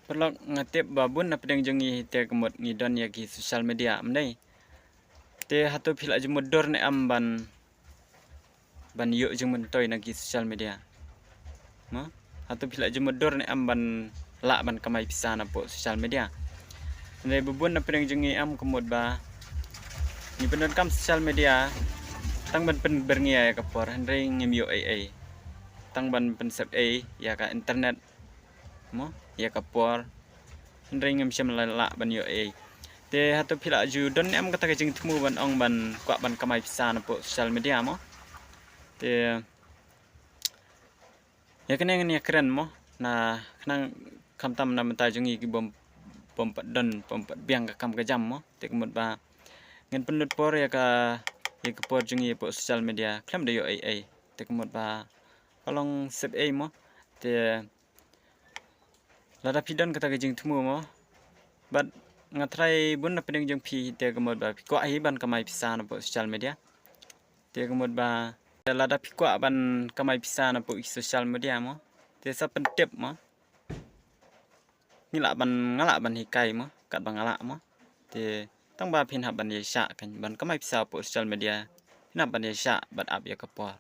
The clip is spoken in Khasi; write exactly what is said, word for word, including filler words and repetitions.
Paralok, nga tip ba bun na pdeng jong ngi te ka mut ngi don ïa ki social media, ym dei? Te hato phi la ju mutdur ne em ban, ban ïoh jingmyntoi na ki social media? Mo? Hato phi la ju mutdur ne em ban lah ban kamai pisa na poh social media? Hynrei ba bun na pdeng jong ngi em ka mut ba ngi pyndonkam social media tang ban pynbyrngia ïa ka por, hynrei ngim ïoh ei ei. Tang ban pynsep ei ïa ka internet, mo, ïa ka por, hynrei ngim shym la lah ban ïoh ei. Te hato phi la ju don ne em kata ka jingthmu ban ong ban kwah ban kamai pisa na poh social media, mo? Te ïa kane ngan ïa kren, mo, na khnang khamtam na mynta jong ngi ki bym, bym pat don, bym pat biang ka kam ka jam, mo. Te ka mut ba ngan pynlut por ïa ka, ïa ka por jong ngi poh social media khlem da ïoh ei ei. Te ka mut ba ka long sep ei, mo. Te lada phi don kata ka jingthmu, mo, bad nga tharai bun na pdeng jong phi te ka mut ba phi kwah hi ban kamai pisa na poh social media. Te ka mut ba lada phi kwah ban kamai pisa na poh social media, mo, te sa pyntip, mo. Ngi lah ban, nga lah ban hikai, mo, katba nga lah, mo. Te tang ba phin hap ban ïaishah kan ban kamai pisa poh social media, phin hap ban ïaishah bad ap ïa ka por.